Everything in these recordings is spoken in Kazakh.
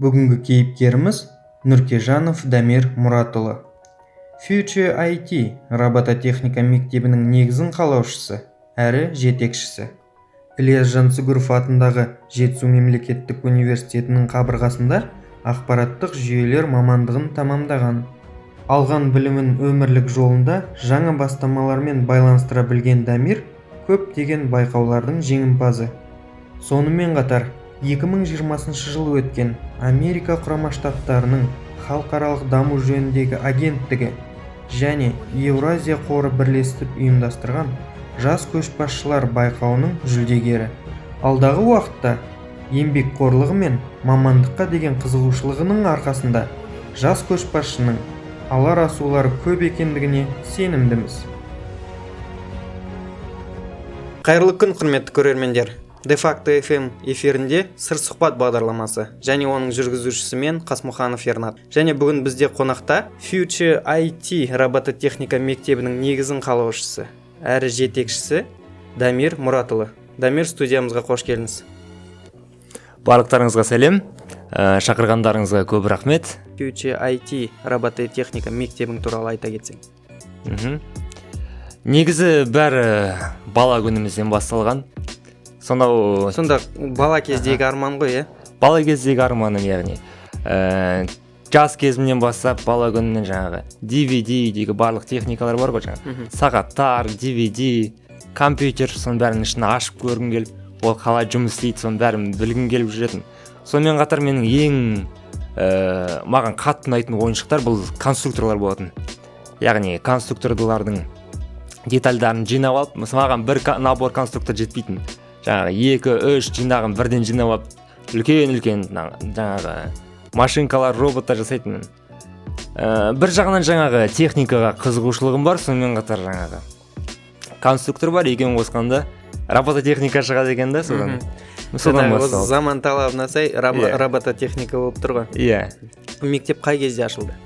Бүгінгі кейіпкеріміз Нүркежанов Дамир Мұратұлы. Future IT робототехника мектебінің негізін қалаушысы әрі жетекшісі. Ілияс Жансүгіров атындағы Жетісу мемлекеттік университетінің қабырғасында ақпараттық жүйелер мамандығын тамамдаған. Алған білімін өмірлік жолында жаңа бастамалармен байланыстыра білген Дамир көптеген байқаулардың жеңімпазы. Сонымен қатар 2020 жылы өткен Америка Құрама Штаттарының халықаралық даму жөніндегі агенттігі және Еуразия қоры бірлесіп ұйымдастырған жас көшбасшылар байқауының жүлдегері. Алдағы уақытта еңбекқорлығы мен мамандыққа деген қызығушылығының арқасында жас көшбасшының алар асулары көп екендігіне сенімдіміз. Қайырлы күн, құрметті көрермендер! Де-факто FM эфирінде Сыр сұхбат бағдарламасы және оның жүргізушісі мен, Қасмұханов Ернат. Және бүгін бізде қонақта Future IT робототехника мектебінің негізін қалаушысы әрі жетекшісі Дамир Мұратұлы. Дамир, студиямызға қош келдіңіз. Барлықтарыңызға сәлем, шақырғандарыңызға көп рахмет. Future IT робототехника мектебің туралы айта кетсең. Негізі бәрі бала күнімізден басталған. Сонау Сонда бала кездегі арман ғой, иә? Бала кездегі арманым, яғни жас кезімнен бастап, бала күнімнен жаңағы DVD үйдегі барлық техникалар бар ғой, жаңағы сағаттар, DVD, компьютер, соның бәрінің ішін ашып көргім келіп, ол қалай жұмыс істейді, соның бәрін білгім келіп жүретін. Сонымен қатар менің ең маған қатты ұнайтын ойыншықтар бұл конструкторлар болатын. Яғни конструкторлардың детальдарын жинап алып, мысалы, маған бір набор конструктор жетпейтін, жаңағы екі үш жинағын бірден жинап алып, үлкен үлкен жаңағы машинкалар, роботтар жасайтынмын. Бір жағынан жаңағы техникаға қызығушылығым бар, сонымен қатар жаңағы конструктор бар, екеуін қосқанда робототехника шығады екен да. Содан содан Жаңағы осы басталды. Заман талабына сай Иә. робототехника болып тұр ғой. Иә. Мектеп қай кезде ашылды?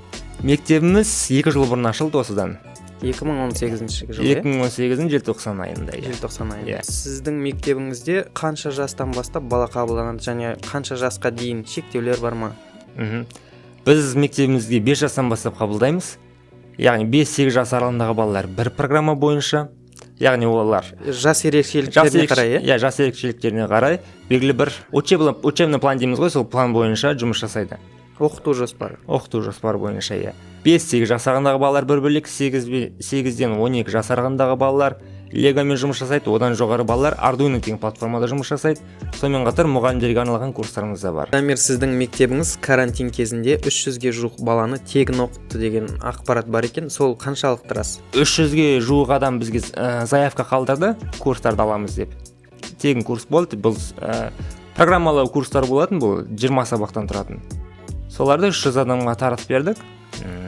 Мектебіміз 2 жыл бұрын ашылды осыдан. 2018 жылы, иә? 2018-дің желтоқсан айында, иә. Желтоқсан айында. Иә. Сіздің мектебіңізде қанша жастан бастап бала қабылданады және қанша жасқа дейін, шектеулер бар ма? Біз мектебімізге 5 жастан бастап қабылдаймыз, яғни 5-8 жас аралығындағы балалар бір программа бойынша, яғни олар Жас ерекшеліктеріне қарай, иә? Иә, жас ерекшеліктеріне қарай белгілі бір учебный план дейміз ғой, сол план бойынша жұмыс жасайды. Оқыту жоспары. Оқыту жоспары бойынша, иә. 5-8 жас аралығындағы балалар бір бөлек, 8-ден 12 жас аралығындағы балалар легомен жұмыс жасайды, одан жоғары балалар Arduino деген платформада жұмыс жасайды. Сонымен қатар мұғалімдерге арналған курстарымыз да бар. Дамир, сіздің мектебіңіз карантин кезінде 300-ге жуық баланы тегін оқытты деген ақпарат бар екен, сол қаншалықты рас? 300-ге жуық адам бізге заявка қалдырды, курстарды аламыз деп. Тегін курс болды бұл, программалау курстар болатын, бұл 20 сабақтан тұратын. Соларды 300 адамға таратып бердік.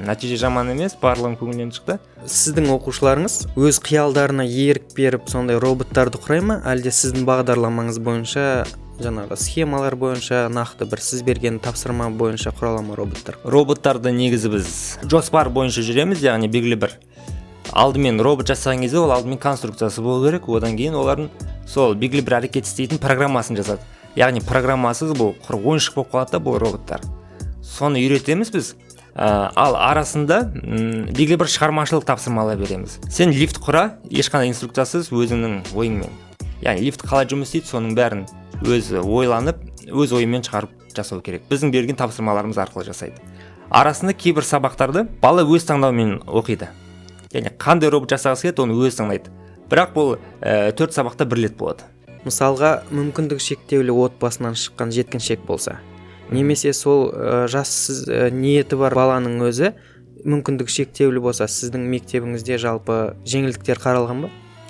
Нәтиже жаман емес, барлығының көңілінен шықты. Сіздің оқушыларыңыз өз қиялдарына ерік беріп, сондай роботтарды құрай ма, әлде сіздің бағдарламаңыз бойынша, жаңағы схемалар бойынша, нақты бір сіз берген тапсырма бойынша құра ала ма роботтар? Роботтарды негізі біз жоспар бойынша жүреміз, яғни белгілі бір алдымен робот жасаған кезде ол алдымен конструкциясы болу керек, одан кейін олардың сол белгілі бір әрекет істейтін программасын жазады. Яғни программасыз бұл құр ойыншық болып қалады да бұл роботтар. Соны үйретеміз біз. Ал арасында белгілі бір шығармашылық тапсырмалар береміз: сен лифт құра, ешқандай инструкциясыз, өзіңнің ойыңмен. Яғни лифт қалай жұмыс істейді, соның бәрін өзі ойланып, өз ойымен шығарып жасау керек. Біздің берген тапсырмаларымыз арқылы жасайды. Арасында кейбір сабақтарды бала өз таңдауымен оқиды, яғни қандай робот жасағысы келеді, оны өзі таңдайды. Бірақ бұл төрт сабақта бір рет болады. Мысалға, мүмкіндігі шектеулі отбасынан шыққан жеткіншек болса немесе сол жас ниеті бар баланың өзі мүмкіндігі шектеулі болса, сіздің мектебіңізде жалпы жеңілдіктер қаралған ба?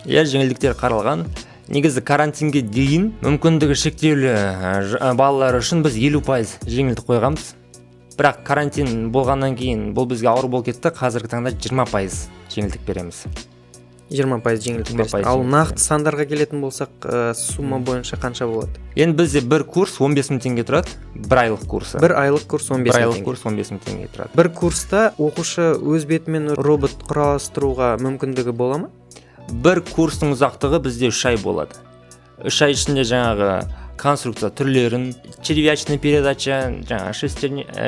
Иә, жеңілдіктер қаралған. Негізі карантинге дейін мүмкіндігі шектеулі балалар үшін біз 50% жеңілдік қойғанбыз. Бірақ карантин болғаннан кейін бұл бізге ауыр болып кетті. Қазіргі таңда 20% жеңілдік береміз. 20% жеңілдік 20% бересіз. Ал жеңілдік. Нақты сандарға келетін болсақ, сумма бойынша қанша болады? Енді бізде бір курс 15 мың теңге тұрады, бір айлық курсы. Бір айлық курс 15 Бір мың айлық теңге. курс 15 мың теңге тұрады. Бір курста оқушы өз бетімен робот құрастыруға мүмкіндігі бола ма? Бір курстың ұзақтығы бізде 3 ай болады. 3 ай ішінде жаңағы Конструкция түрлерін, червячный передача, жаңағы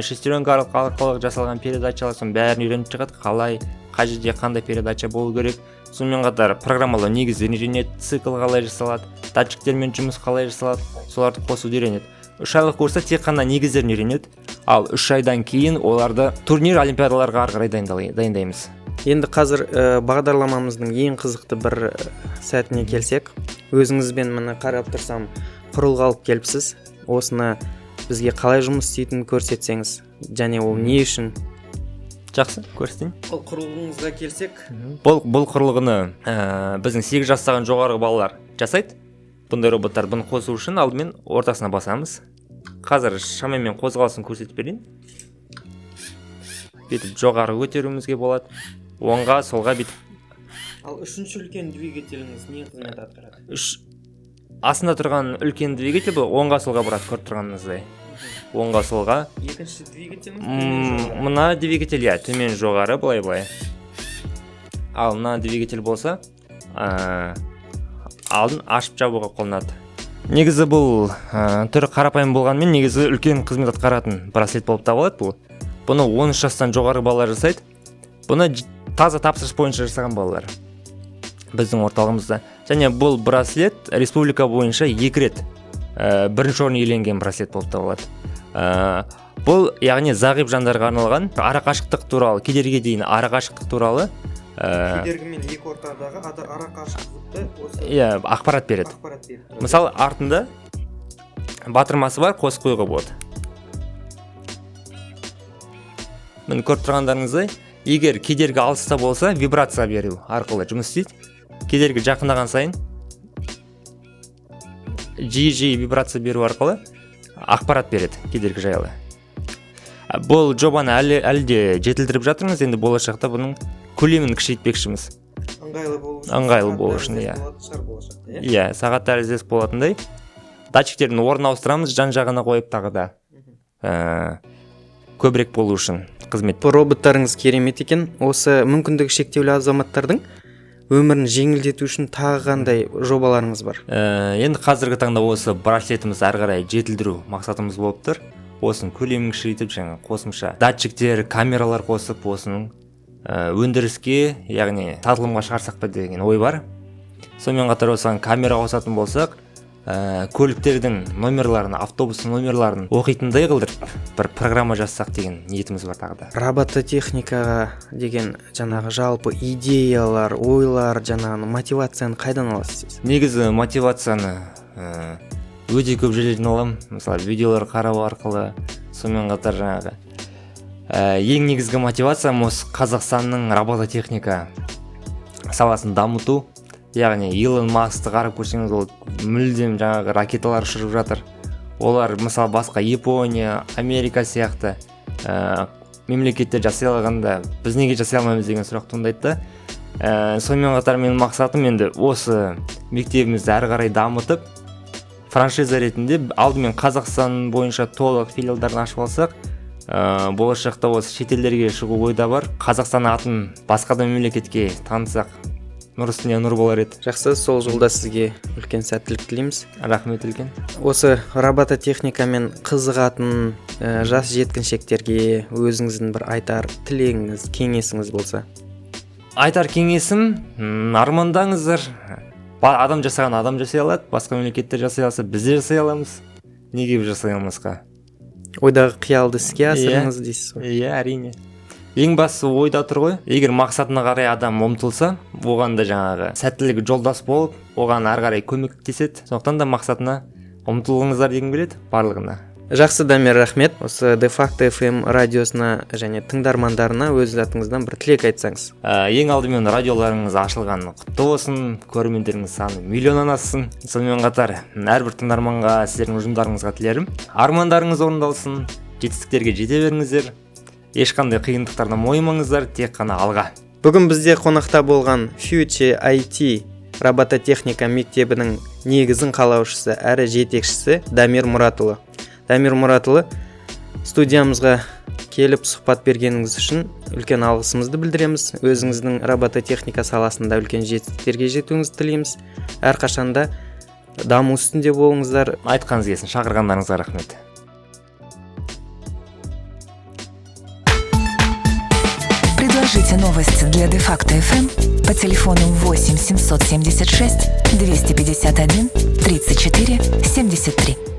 шестеренка арқылы жасалған передачалар, соның бәрін үйреніп шығады, қалай, қай жерде қандай передача болу керек. Сонымен қатар программалау негіздерін үйренеді, цикл қалай жасалады, датчиктермен жұмыс қалай жасалады, соларды қосуды үйренеді. 3 айлық курста тек қана негіздерін үйренеді, ал 3 айдан кейін оларды турнир, олимпиадаларға ары қарай дайындаймыз. Енді қазір бағдарламамыздың ең қызықты бір сәтіне келсек, өзіңізбен міне қарап тұрсам құрылғы алып келіпсіз. Осыны бізге қалай жұмыс істейтінін көрсетсеңіз және ол не үшін? Жақсы, көрсетейін. Ол құрылғыңызға келсек. Бұл құрылғыны біздің 8 жастан жоғарғы балалар жасайды. Бұндай роботтар, бұны қосу үшін алдымен ортасына басамыз. Қазір шамамен қозғалысын көрсетіп берейін. Бүйтіп жоғары көтеруімізге болады, оңға, солға бүйтіп. Ал үшінші үлкен двигателіңіз не қызмет атқарады? Үш астында тұрған үлкен двигатель, бұл оңға, солға бұрады, көріп тұрғаныңыздай, оңға, солға. Екінші двигателіңіз төмен, жоғары. Мына двигатель, иә, төмен, жоғары, былай былай. Ал мына двигатель болса, алдын ашып жабуға қолданады. Негізі бұл түрі қарапайым болғанымен, негізі үлкен қызмет атқаратын браслет болып табылады. Бұны 13 жастан жоғары балалар жасайды. Бұны таза тапсырыс бойынша жасаған балалар біздің орталығымызда. Және бұл браслет республика бойынша 2 рет бірінші орын иеленген браслет болып табылады. Бұл, яғни, зағип жандарға арналған арақашықтық туралы, кедергіге дейін арақашықтық туралы Кедергі мен екі ортадағы ара қашықтықты осы иә, ақпарат береді. Ақпарат беріп тұрады. Мысалы, артында батырмасы бар, қосып қоюға болады. Міне, көріп тұрғандарыңыздай, егер кедергі алыста болса, вибрация беру арқылы жұмыс істейді. Кедергі жақындаған сайын жиі-жиі вибрация беру арқылы ақпарат береді кедергі жайлы. Бұл жобаны әлі де жетілдіріп жатырмыз. Енді болашақта бұның көлемін кішірейтпекшіміз. Ыңғайлы болу үшін. Ыңғайлы Сағат болу үшін, тәріздес иә. болатын шығар болашақта, иә? Иә, сағат тәріздес болатындай. Датчиктердің орнын ауыстырамыз, жан жағына қойып тағы да. Көбірек болу үшін қызмет. Бұл роботтарыңыз керемет екен. Осы мүмкіндігі шектеулі азаматтардың өмірін жеңілдету үшін тағы қандай жобаларыңыз бар? Енді қазіргі таңда осы браслетімізді әрі қарай жетілдіру мақсатымыз болып тұр. Осының көлемін кішірейтіп, жаңа қосымша датчиктер, камералар қосып, осының өндіріске, яғни сатылымға шығарсақ па деген ой бар. Сонымен қатар осыған камера қосатын болсақ, көліктердің номерларын, автобустың номерларын оқитындай қылдырып бір программа жазсақ деген ниетіміз бар тағы да. Робототехникаға деген жаңағы жалпы идеялар, ойлар, жаңағы мотивацияны қайдан аласыз сіз? Негізі мотивацияны өте көп жерлерден аламын. Мысалы, видеолар қарау арқылы. Сонымен қатар жаңағы ең негізгі мотивациям осы Қазақстанның робототехника саласын дамыту. Яғни Илон Маскты қарап көрсеңіз, ол мүлдем жаңағы ракеталар ұшырып жатыр. Олар, мысалы, басқа Япония, Америка сияқты мемлекеттер жасай алғанда, біз неге жасай алмаймыз деген сұрақ туындайды да. Сонымен қатар менің мақсатым енді осы мектебімізді әрі қарай дамытып, франшиза ретінде алдымен Қазақстан бойынша толық филиалдарын ашып алсақ, болашақта осы шетелдерге шығу ойда бар. Қазақстан атын басқа да мемлекетке танытсақ, нұр үстіне нұр болар еді. Жақсы, сол жолда сізге үлкен сәттілік тілейміз. Рахмет үлкен. Осы робототехникамен қызығатын жас жеткіншектерге өзіңіздің бір айтар тілегіңіз, кеңесіңіз болса? Айтар кеңесім, армандаңыздар. Адам жасаған адам жасай алады, басқа мемлекеттер жасай алса, біз де жасай аламыз. Неге біз жасай алмасқа? Ойдағы қиялды іске асырыңыз дейсіз ғой. Иә, әрине. Ең бастысы ойда тұр ғой. Егер мақсатына қарай адам ұмтылса, оған да жаңағы сәттілігі жолдас болып, оған ары қарай көмектеседі. Сондықтан да мақсатына ұмтылыңыздар дегім келеді барлығына. Жақсы, Дамир, рахмет. Осы Де-факто FM радиосына және тыңдармандарына өз атыңыздан бір тілек айтсаңыз. Ең алдымен радиоларыңыз ашылғаны құтты болсын, көрермендеріңіз саны миллионнан ассын. Сонымен қатар әрбір тыңдарманға, сіздердің ұжымдарыңызға тілерім, армандарыңыз орындалсын, жетістіктерге жете беріңіздер. Ешқандай қиындықтардан мойымаңыздар, тек қана алға. Бүгін бізде қонақта болған Future IT робототехника мектебінің негізін қалаушысы әрі жетекшісі Дамир Мұратұлы. Дамир Мұратұлы, студиямызға келіп сұхбат бергеніңіз үшін үлкен алғысымызды білдіреміз. Өзіңіздің робототехника саласында үлкен жетістіктерге жетуіңізді тілейміз. Әрқашанда Даму үстінде болыңыздар. Айтқаныңыз келсін, шақырғандарыңызға рахмет. Предложите новость для Де-Факто FM по телефону 8 776 251 34 73.